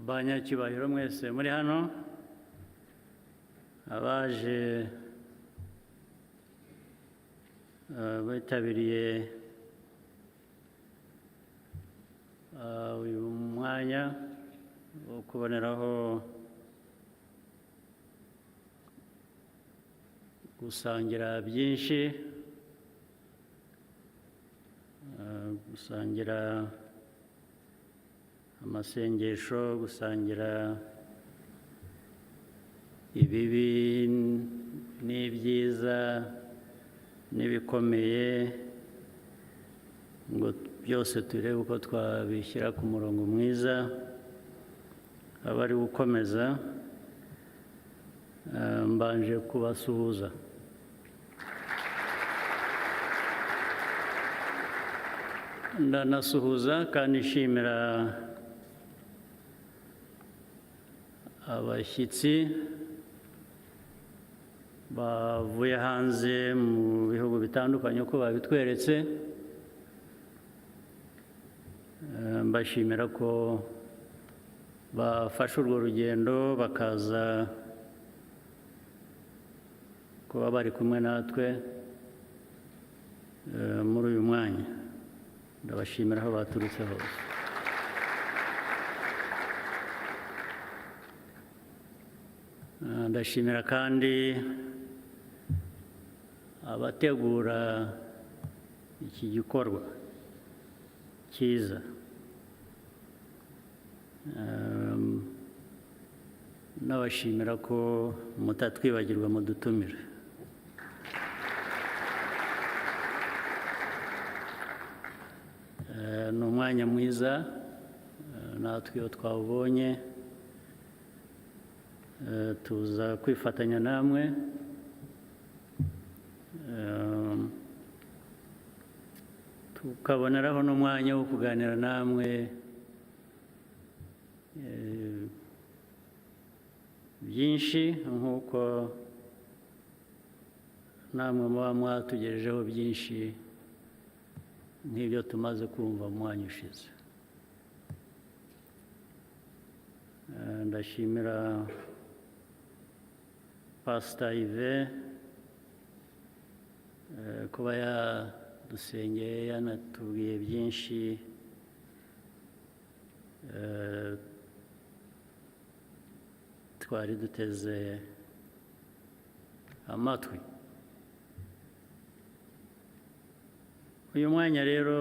Banyacyubahiro mwese muri hano, abaje bitabiriye uyu mwanya wo kuboneraho gusangira byinshi, gusangira amasengesho, gusangira ibibi n'ibyiza n'ibikomeye, ngo byose turebe uko twabishyira ku murongo mwiza abari gukomeza. Mbanje kubasuhuza, ndanasuhuza kandi nshimira abashyitsi bavuye hanze mu bihugu bitandukanye uko babitweretse. Mbashimira ko bafashe urwo rugendo bakaza kuba bari kumwe natwe muri uyu mwanya. Ndabashimira aho baturutse hose. Ndashimira kandi abategura iki gikorwa cyiza, n'abashimira ko mutatwibagirwa mudutumira. Ni umwanya mwiza, natwe iyo twawubonye tuza kwifatanya namwe, tukaboneraho n'umwanya wo kuganira namwe byinshi, nk'uko namwe muba mwatugejejeho byinshi nk'ibyo tumaze kumva mu mwanya ushize. Ndashimira Pasita Yves kuba yadusengeye, yanatubwiye byinshi twari duteze amatwi. Uyu mwanya rero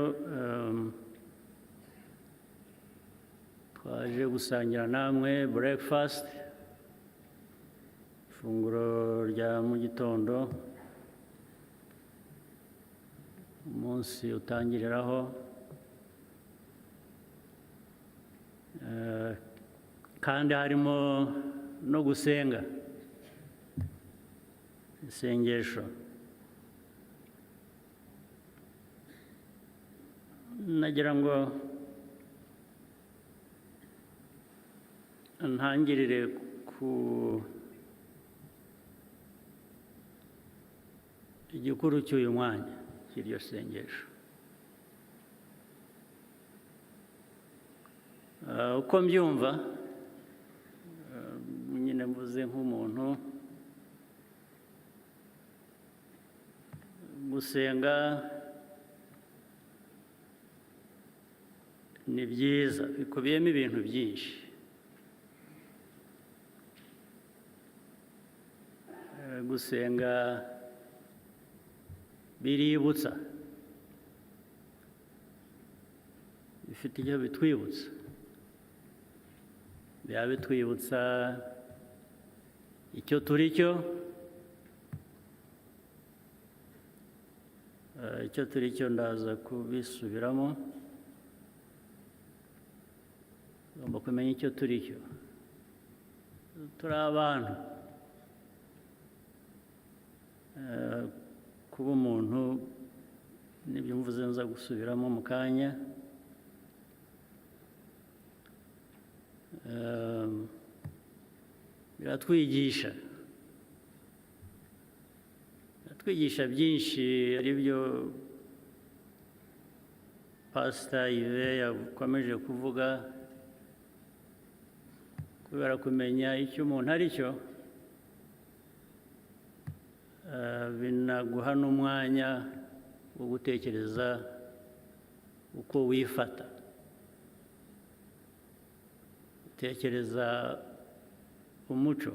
twaje gusangira namwe breakfast, ifunguro rya mu gitondo umunsi utangiriraho, kandi harimo no gusenga isengesho. Nagira ngo ntangirire ku igikuru cy'uyu mwanya cy'iryo sengesho. Uko mbyumva, nyine mvuze nk'umuntu, gusenga ni byiza, bikubiyemo ibintu byinshi. Gusenga biributsa, bifite icyo bitwibutsa, biba bitwibutsa icyo turi cyo. Icyo turi cyo ndaza kubisubiramo. Tugomba kumenya icyo turi cyo. Turi abantu. Kuba umuntu nibyo mvuze, nza gusubiramo mu kanya. Biratwigisha byinshi, ari byo Pasita Yves yakomeje kuvuga. Kubera kumenya icyo umuntu ari cyo, binaguha n'umwanya wo gutekereza uko wifata, utekereza umuco,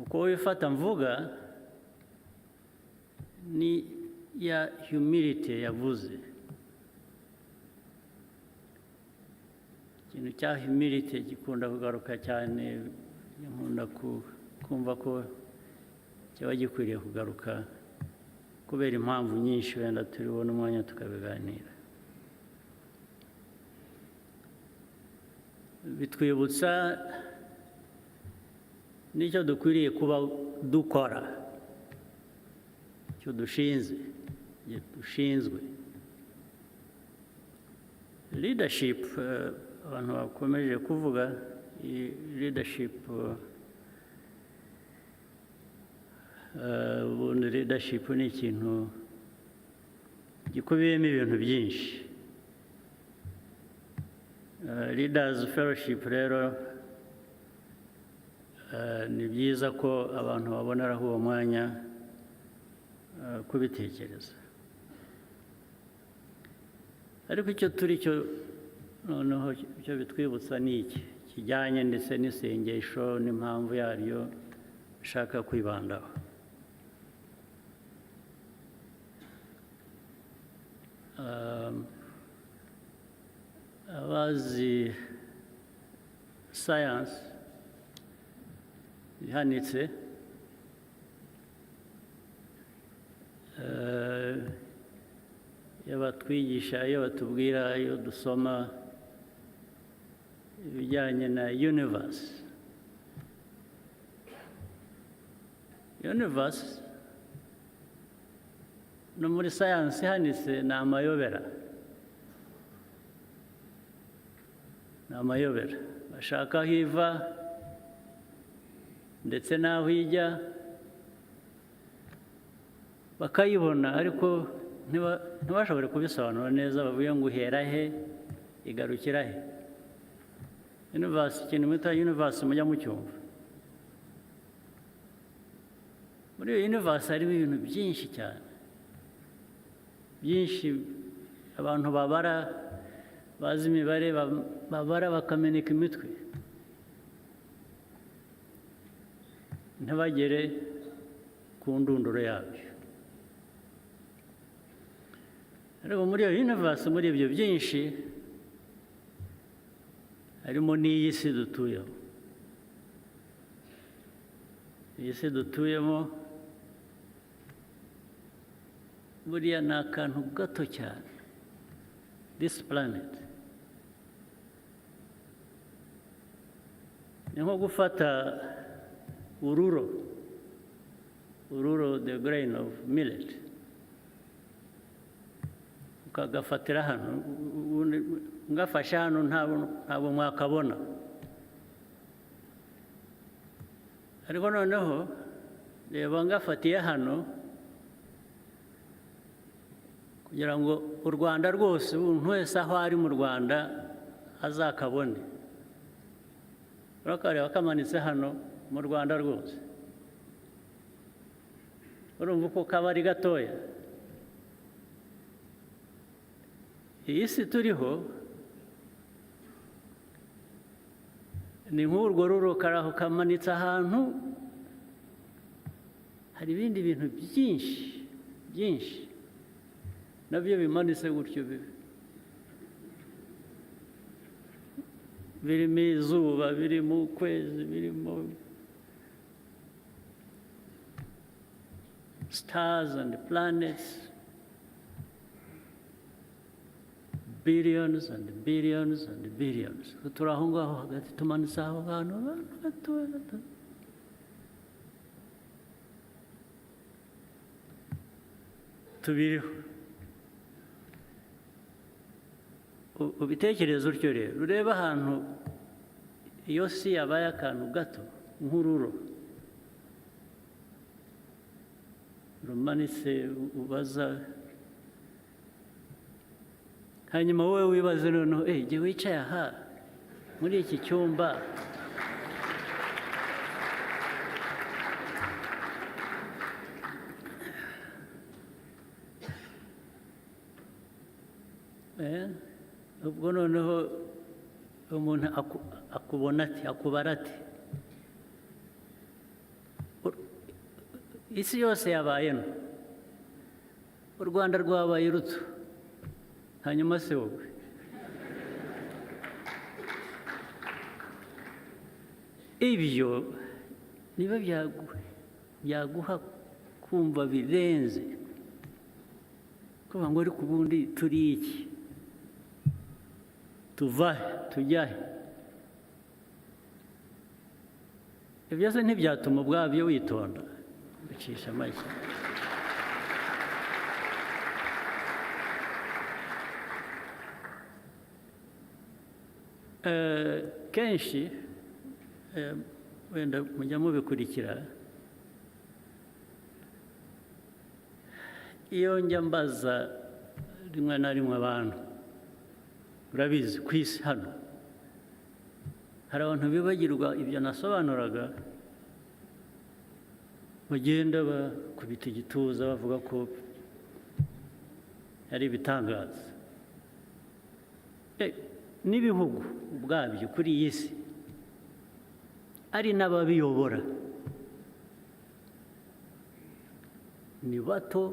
uko wifata. Mvuga ni ya humility yavuze. Ikintu cya humility gikunda kugaruka cyane, nkunda kumva ko kiba gikwiriye kugaruka kubera impamvu nyinshi, wenda turi umwanya tukabiganira. Bitwibutsa n'icyo dukwiriye kuba dukora, icyo dushinzwe. Leadership, abantu bakomeje kuvuga iyi leadership, ubundi leadership ni ikintu gikubiyemo ibintu byinshi. Leaders Fellowship rero, ni byiza ko abantu baboneraho uwo mwanya kubitekereza. Ariko icyo turi cyo noneho, icyo bitwibutsa ni iki kijyanye ndetse n'isengesho n'impamvu yaryo nshaka kwibandaho. Abazi science ihanitse, iyo batwigisha, iyo batubwira, iyo dusoma ibijyanye na universe, no muri science ihanitse ni amayobera, ni amayobera. Bashaka aho iva ndetse n'aho ijya bakayibona, ariko ntibashobore kubisobanura neza, bavuge ngo uhera he, igarukira he. Universe, ikintu mwita universe mujya mucyumva. Muri iyo universe harimo ibintu byinshi cyane, byinshi abantu babara, bazi imibare, babara bakameneka imitwe ntibagere ku ndunduro yabyo. Ariko muri iyo universe, muri ibyo byinshi, harimo n'iyi si dutuyemo. Iyi si dutuyemo buriya ni akantu gato cyane. This planet ni nko gufata ururo, ururo, the grain of millet, ukagafatira hano. Ubundi ngafashe hano, ntabwo mwakabona. Ariko noneho reba ngafatiye hano, kugira ngo u Rwanda rwose, umuntu wese aho ari mu Rwanda azakabone. Urakareba kamanitse hano mu Rwanda rwose, urumva uko kaba ari gatoya. Iyi si turiho ni nk'urwo ruro karaho kamanitse ahantu. Hari ibindi bintu byinshi byinshi nabyo bimanitse gutyo, birimo izuba, birimo ukwezi, birimo stars and planets, billions and billions and billions. Turi aho ngaho hagati, tumanitse aho hantu, abantu gatoya gato. Tubiriho. Ubitekereze utyo rero, urebe ahantu iyo si yabaye akantu gato nk'ururo rumanitse, ubaza, hanyuma wowe wibaze noneho, jye wicaye aha. Muri iki cyumba ubwo noneho umuntu akubona ati, akubara ati isi yose yabaye no u Rwanda rwabaye ruto, hanyuma se wowe? Ibyo niba byaguha kumva birenze kuvuga ngo ariko ubundi turi iki, tuva he, tujya he? Ibyo se ntibyatuma ubwabyo witonda, ucisha make? Kenshi wenda mujya mubikurikira, iyo njya mbaza rimwe na rimwe abantu, urabizi, ku isi hano hari abantu bibagirwa ibyo nasobanuraga, bagenda bakubita igituza bavuga ko ari ibitangaza. N'ibihugu ubwabyo kuri iyi si, ari n'ababiyobora, ni bato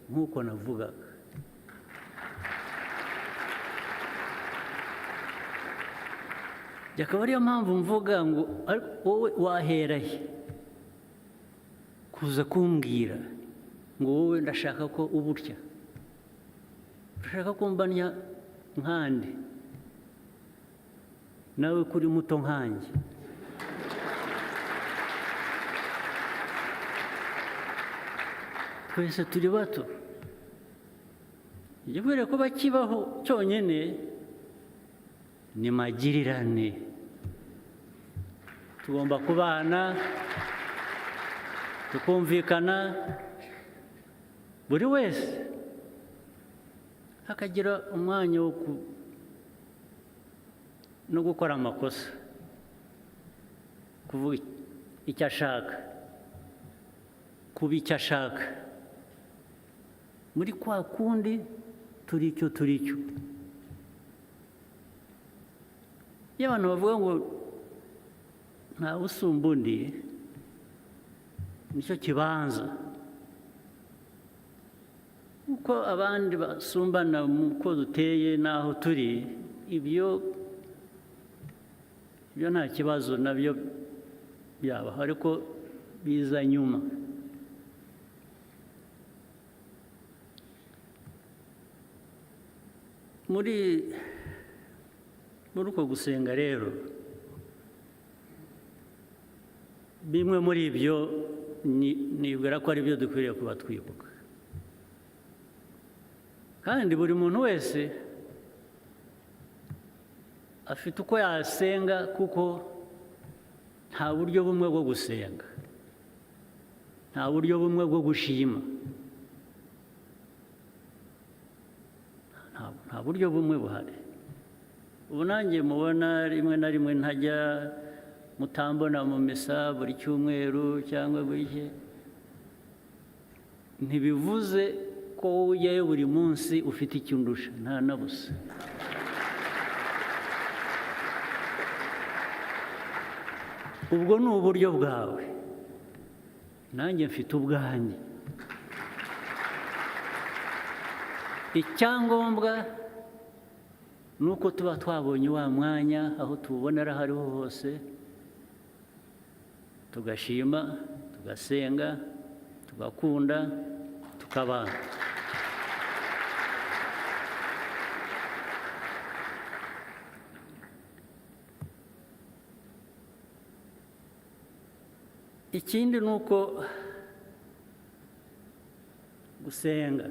nk'uko navugaga. Akaba ariyo mpamvu mvuga ngo wowe wahera he kuza kumbwira ngo wowe ndashaka ko uba utya, urashaka ko mbanya nkande, nawe kuri muto nkanjye? Twese turi bato. Igikwiriye kuba kibaho cyonyine ni magirirane. Tugomba kubana, tukumvikana, buri wese akagira umwanya wo no gukora amakosa, kuvuga icyo ashaka, kuba icyo ashaka, muri kwa kundi turi icyo turi cyo. Iyo abantu bavuga ngo ntawe usumba undi, nicyo kibanza, uko abandi basumbana mu uko duteye n'aho turi, ibyo nta kibazo nabyo byabaho, ariko biza nyuma. Muri uko gusenga rero, bimwe muri ibyo nibwira ko ari byo dukwiriye kuba twibuka, kandi buri muntu wese afite uko yasenga, kuko nta buryo bumwe bwo gusenga, nta buryo bumwe bwo gushima, nta buryo bumwe buhari. Ubu nanjye mubona rimwe na rimwe ntajya mutambona mu misa buri cyumweru cyangwa buri gihe, ntibivuze ko wowe ujyayo buri munsi ufite icyo undusha, nta na busa. Ubwo ni uburyo bwawe, nanjye mfite ubwanjye. Icyangombwa ni uko tuba twabonye wa mwanya, aho tuwubonera aho ariho hose, tugashima, tugasenga, tugakunda, tukabana. Ikindi ni uko gusenga,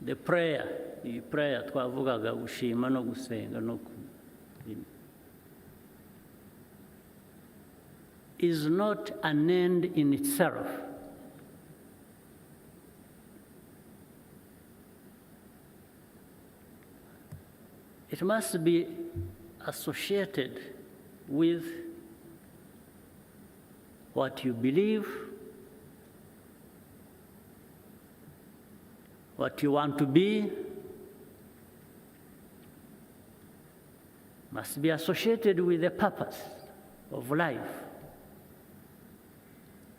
the prayer, iyi prayer twavugaga, gushima no gusenga no ku is not an end in itself. It must be associated with what you believe, what you want to be, must be associated with the purpose of life,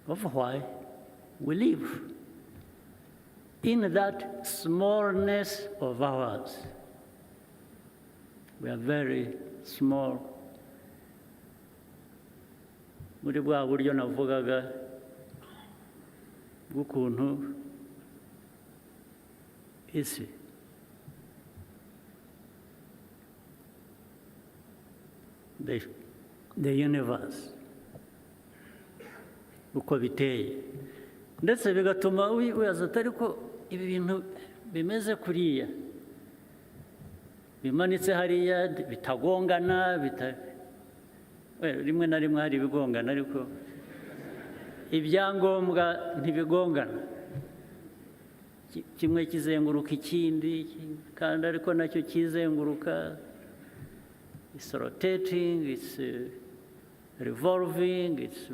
of why we live. In that smallness of ours, we are very small. Muri bwa buryo navugaga bw'ukuntu isi, the universe, uko biteye, ndetse bigatuma wibaza atari ko ibi bintu bimeze kuriya, bimanitse hariya, bitagongana, rimwe na rimwe hari ibigongana, ariko ibyangombwa ntibigongana. Kimwe kizenguruka ikindi, kandi ariko nacyo kizenguruka. It's rotating, it's revolving, it's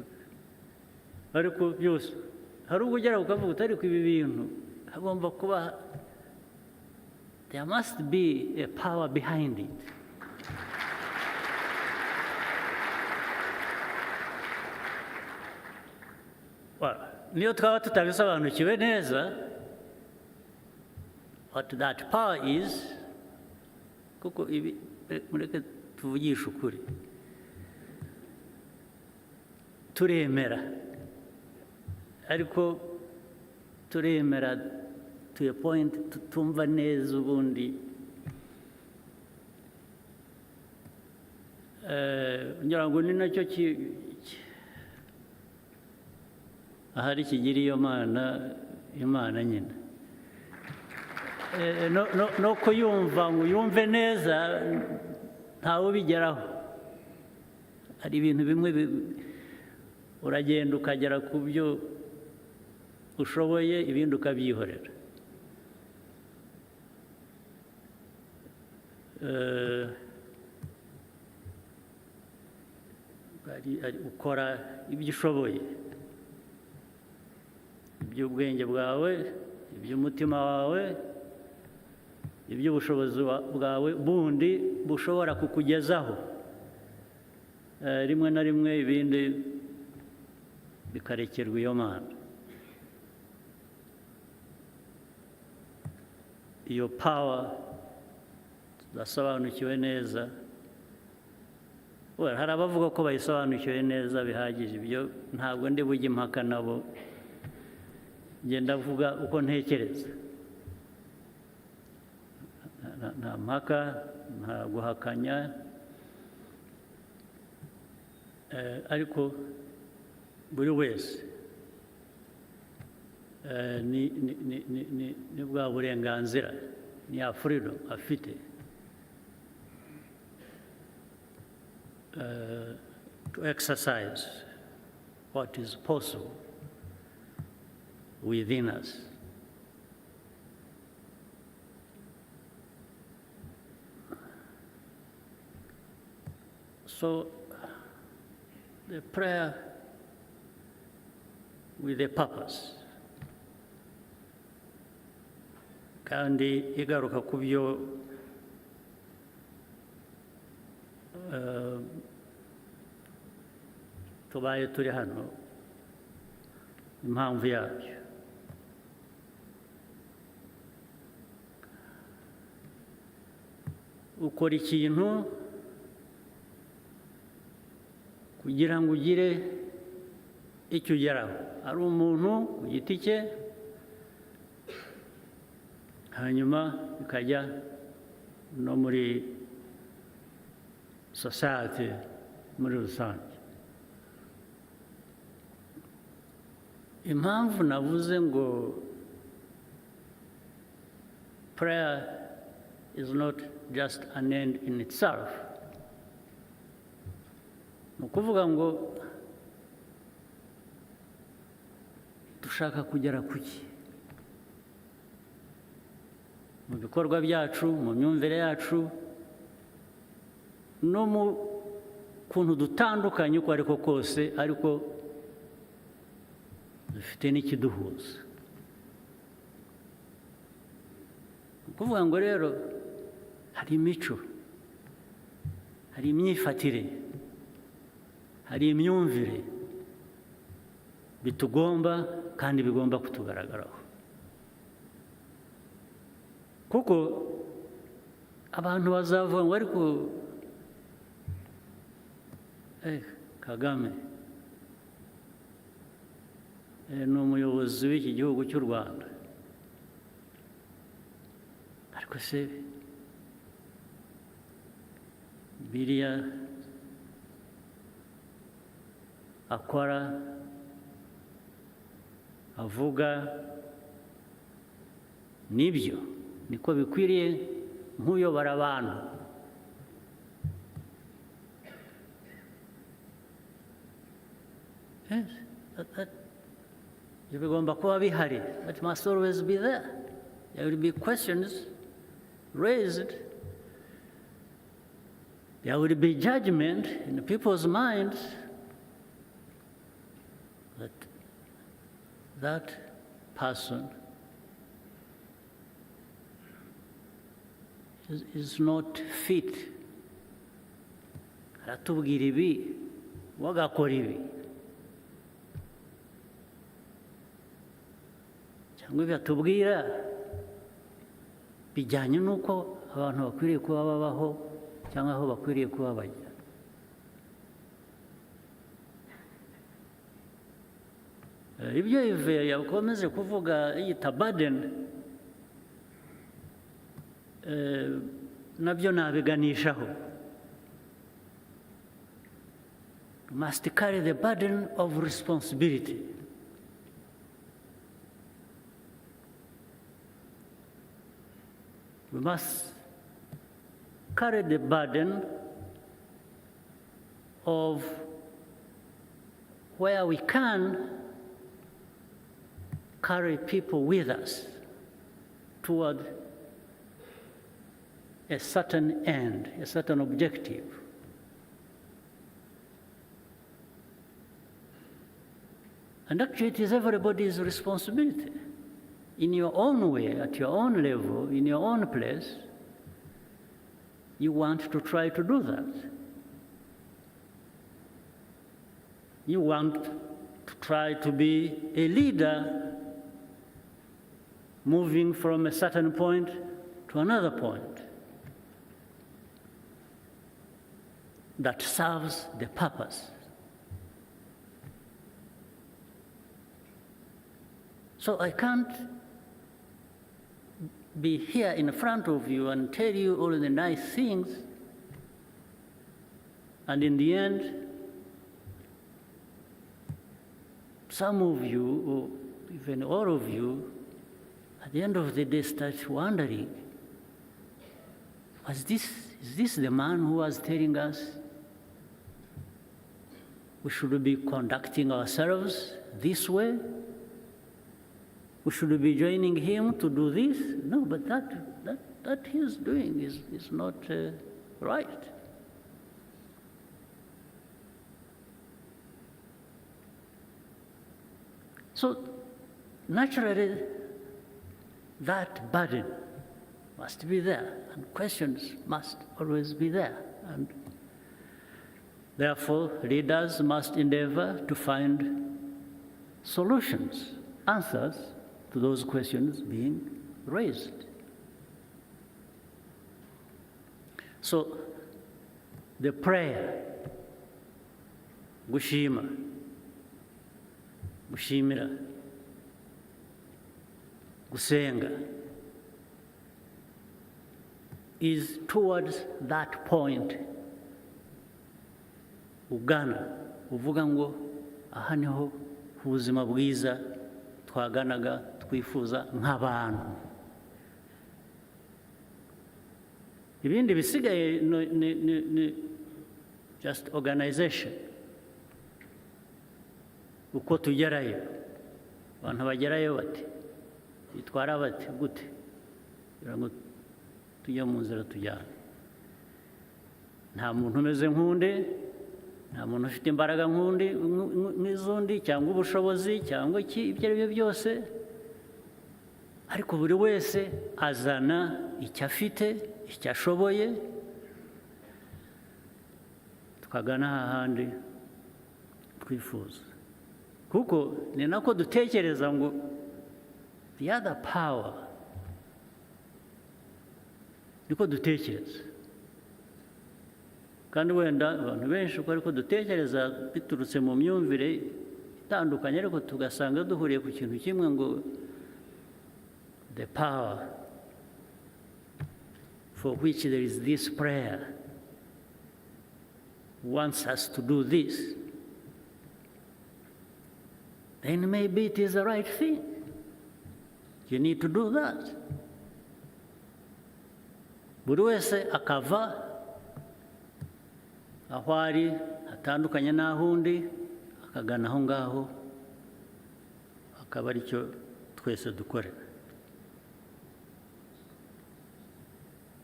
ariko byose hari ubwo ugera ukavuga uti: "Ariko ibi bintu hagomba kuba, there must be a power behind it." Well, niyo twaba tutabisobanukiwe neza what that power is, kuko ibi, mureke tuvugishe ukuri, turemera, ariko turemera to a point tutumva neza ubundi. Ngira ngo ni nacyo ahari kigira iyo mana, Imana nyine. No kuyumva ngo uyumve neza, ntawe ubigeraho. Hari ibintu bimwe uragenda ukagera ku byo ushoboye, ibindi ukabyihorera. Ukora ibyo ushoboye, iby'ubwenge bwawe, iby'umutima wawe, iby'ubushobozi bwawe bundi bushobora kukugezaho. Rimwe na rimwe ibindi bikarekerwa iyo Mana, iyo power tudasobanukiwe neza. Well, hari abavuga ko bayisobanukiwe neza bihagije, ibyo ntabwo ndi bujye impaka nabo. Ngenda ndavuga uko ntekereza. Nta mpaka, nta guhakanya. Ariko buri wese ni bwa burenganzira, ni ya freedom afite to exercise what is possible within us. So the prayer with a purpose, kandi igaruka ku byo tubaye turi hano, impamvu yabyo. Ukora ikintu kugira ngo ugire icyo ugeraho, ari umuntu ku giti cye, hanyuma bikajya no muri society muri rusange. Impamvu navuze ngo prayer is not just an end in itself, ni ukuvuga ngo dushaka kugera ku ki mu bikorwa byacu, mu myumvire yacu, No mu kuntu dutandukanye uko ariko kose, ariko dufite n'ikiduhuza. Ni ukuvuga ngo rero hari imico, hari imyifatire, hari imyumvire bitugomba kandi bigomba kutugaragaraho, kuko abantu bazavuga ngo: "Ariko Kagame ni umuyobozi w'iki gihugu cy'u Rwanda, ariko se biriya akora, avuga, nibyo, niko bikwiriye nk'uyobora abantu?" Yes, ibyo bigomba kuba bihari. That must always be there. There will be questions raised, there will be judgment in people's minds that that person is not fit. Aratubwira ibi, we agakora ibi, cyangwa ibyo atubwira bijyanye n'uko abantu bakwiriye kuba babaho cyangwa aho bakwiriye kuba bajya? Ibyo Yves yakomeje kuvuga yita burden, nabyo nabiganishaho. Must carry the burden of responsibility. We must carry the burden of where we can carry people with us toward a certain end, a certain objective. And actually, it is everybody's responsibility. In your own way, at your own level, in your own place, you want to try to do that. You want to try to be a leader moving from a certain point to another point that serves the purpose. So I can't be here in front of you and tell you all the nice things, and in the end, some of you, or even all of you, at the end of the day start wondering, is this the man who was telling us we should be conducting ourselves this way? We should be joining him to do this? No, but that he's doing is not right. So naturally, that burden must be there, and questions must always be there. And therefore, leaders must endeavor to find solutions, answers to those questions being raised. So, the prayer, gushima, gushimira, gusenga, is towards that point ugana uvuga ngo aha niho ubuzima bwiza twaganaga, twifuza nk'abantu. Ibindi bisigaye ni just organization, uko tugerayo, abantu bagerayo bate, bitwara bate, gute, kugira ngo tujye mu nzira tujyana. Nta muntu umeze nk'undi, nta muntu ufite imbaraga nk'undi, nk'iz'undi, cyangwa ubushobozi, cyangwa iki, ibyo ari byo byose, ariko buri wese azana icyo afite, icyo ashoboye, tukagana hahandi twifuza, kuko ni nako dutekereza ngo the other power, niko dutekereza. Kandi wenda abantu benshi uko ariko dutekereza biturutse mu myumvire itandukanye, ariko tugasanga duhuriye ku kintu kimwe, ngo the power for which there is this prayer wants us to do this, then maybe it is the right thing. You need to do that. Buri wese akava aho ari hatandukanye n'aho undi, akagana aho ngaho, akaba aricyo twese dukorera.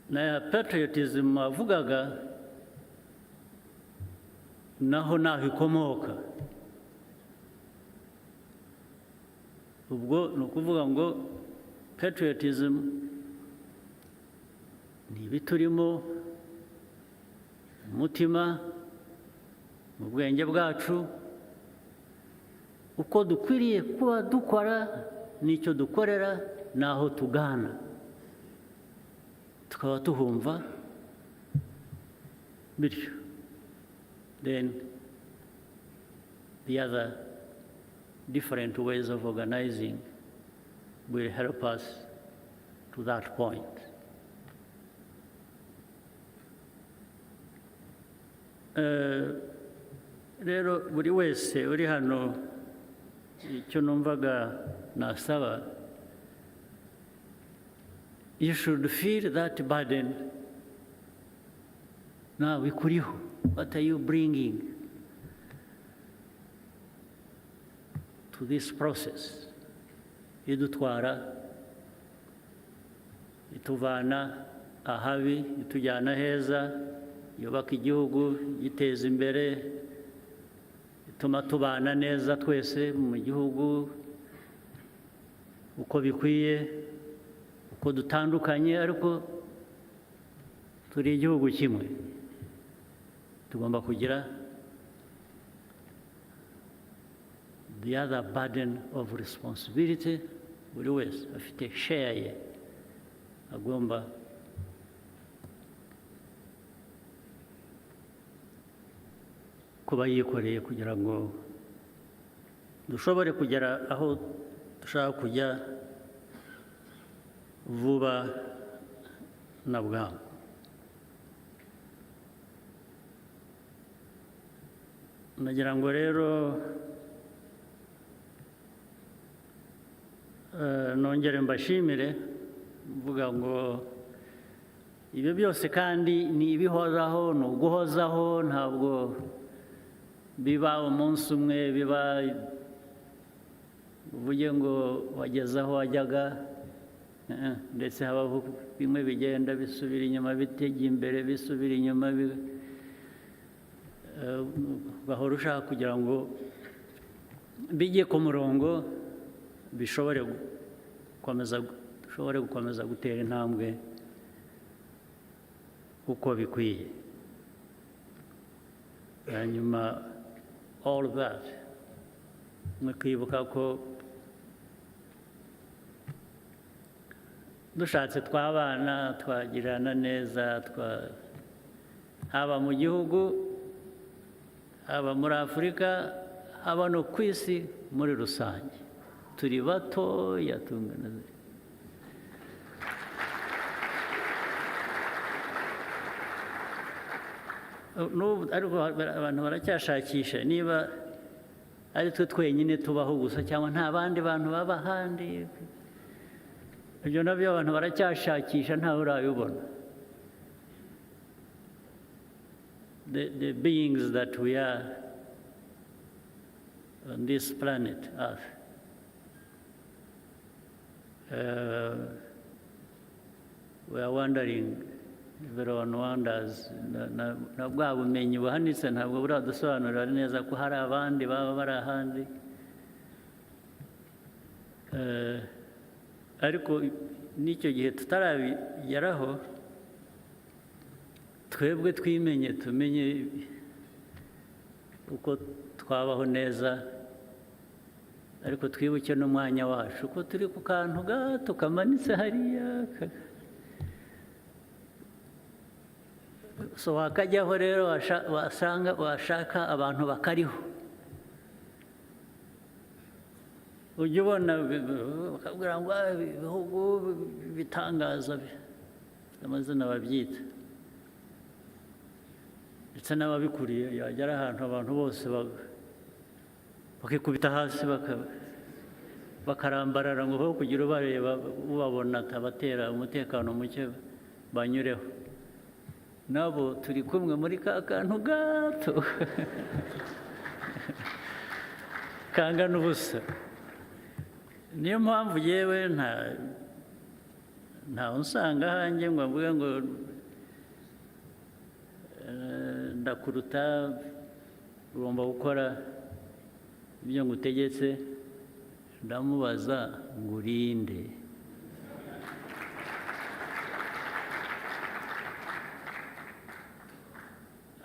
Na patriotism wavugaga naho naho ikomoka. Ubwo ni ukuvuga ngo patriotism ni ibiturimo mu mutima, mu bwenge bwacu, uko dukwiriye kuba dukora n'icyo dukorera n'aho tugana, tukaba tuhumva bityo. Then the other different ways of organizing will help us to that point. Rero buri wese uri hano, icyo numvaga nasaba, you should feel that burden. Nawe ikuriho. What are you bringing to this process idutwara, ituvana ahabi itujyana heza, yubaka igihugu, giteza imbere, ituma tubana neza twese mu gihugu uko bikwiye, uko dutandukanye ariko turi igihugu kimwe? Tugomba kugira the other burden of responsibility. Buri wese afite share ye agomba kuba yikoreye kugira ngo dushobore kugera aho dushaka kujya vuba na bwangu. Nagira ngo rero nongere mbashimire, mvuga ngo ibyo byose kandi ni ibihoraho, ni uguhozaho, ntabwo biba umunsi umwe, biba uvuge ngo wageze aho wajyaga. Ndetse habaho bimwe bigenda bisubira inyuma, bitejya imbere, bisubira inyuma, ugahora ushaka kugira ngo bijye ku murongo, bishobore gukomeza, dushobore gukomeza gutera intambwe uko bikwiye. Hanyuma all that, mwikibuka ko dushatse twabana, twagirana neza, haba mu gihugu, haba muri Afurika, haba no ku isi muri rusange. Turi batoya tungana. N'ubu ariko abantu baracyashakisha niba ari twe twenyine tubaho gusa cyangwa nta bandi bantu baba ahandi. Ibyo nabyo abantu baracyashakisha, ntawe urabibona. The beings that we are on this planet Earth, we are wondering Everyone wonders na bwa bumenyi buhanitse ntabwo buradusobanurira neza ko hari abandi baba bari ahandi. Ariko n'icyo gihe tutarabigeraho, twebwe twimenye, tumenye uko twabaho neza, ariko twibuke n'umwanya wacu ko turi ku kantu gato kamanitse hariya. So wakajyaho rero, wasanga washaka abantu bakariho. Ujya ubona bakabwira ngo: "Ah, ibihugu bitangaza," amazina babyita, ndetse n'ababikuriye yagera ahantu abantu bose bakikubita hasi, bakarambarara ngo aho kugira ubareba, ubabona atabatera umutekano muke, banyureho. Nabo turi kumwe muri ka kantu gato kangana ubusa. Niyo mpamvu yewe ntawe unsanga ahanjye ngo mvuge ngo ndakuruta, ugomba gukora ibyo ngutegetse. Ndamubaza ngo: "Urinde?"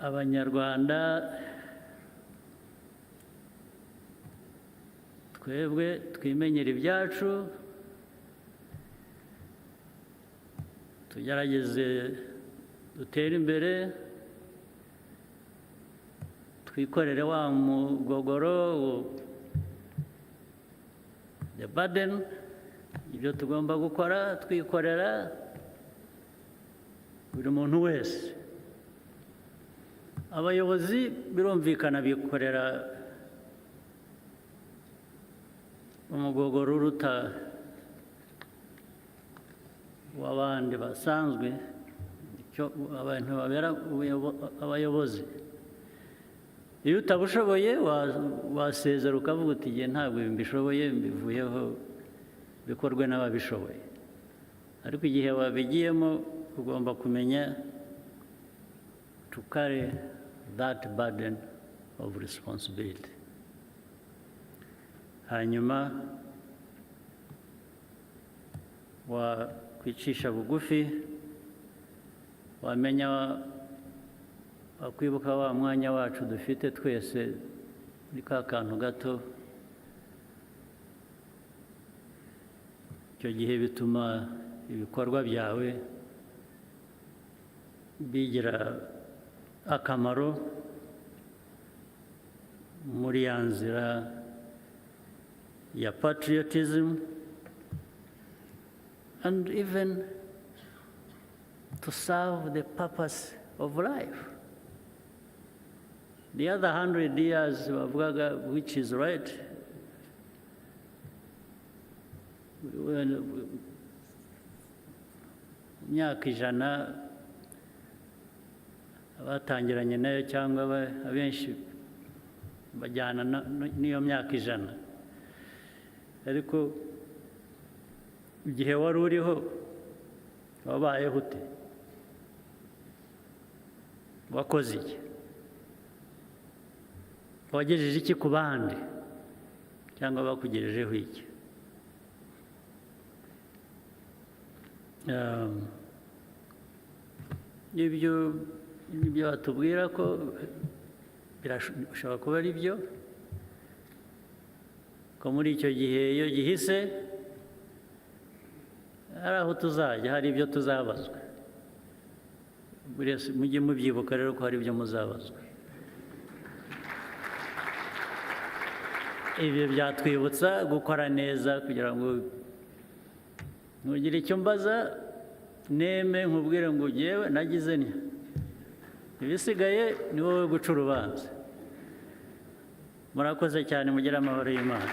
Abanyarwanda twebwe twimenyera ibyacu, tugerageze dutere imbere, twikorere wa mugogoro, the burden, ibyo tugomba gukora twikorera, buri muntu wese. Abayobozi birumvikana bikorera umugogoro uruta w'abandi basanzwe. Icyo abantu babera abayobozi, iyo utabushoboye wasezera ukavuga uti: "Igihe ntabwo ibi mbishoboye, mbivuyeho, bikorwe n'ababishoboye." Ariko igihe wabigiyemo ugomba kumenya to carry that burden of responsibility. Hanyuma wakwicisha bugufi, wamenya, wakwibuka wa mwanya wacu dufite twese muri ka kantu gato, icyo gihe bituma ibikorwa byawe bigira akamaro muri ya nzira ya patriotism and even to serve the purpose of life. The other 100 years bavugaga, which is right, imyaka 100 abatangiranye nayo cyangwa abenshi bajyana n'iyo myaka 100, ariko igihe wari uriho wabayeho ute? Wakoze iki? Wagejeje iki ku bandi cyangwa bakugejejeho iki? Ibyo batubwira ko bishobora kuba ari byo, ko muri icyo gihe iyo gihise hari aho tuzajya, hari ibyo tuzabazwa. Buri wese mujye mubyibuka rero ko hari ibyo muzabazwa. Ibyo byatwibutsa gukora neza, kugira ngo ntugire icyo mbaza, neme nkubwire ngo ugewe nagize ntya, ibisigaye ni wowe guca urubanza. Murakoze cyane, mugire amahoro y'Imana.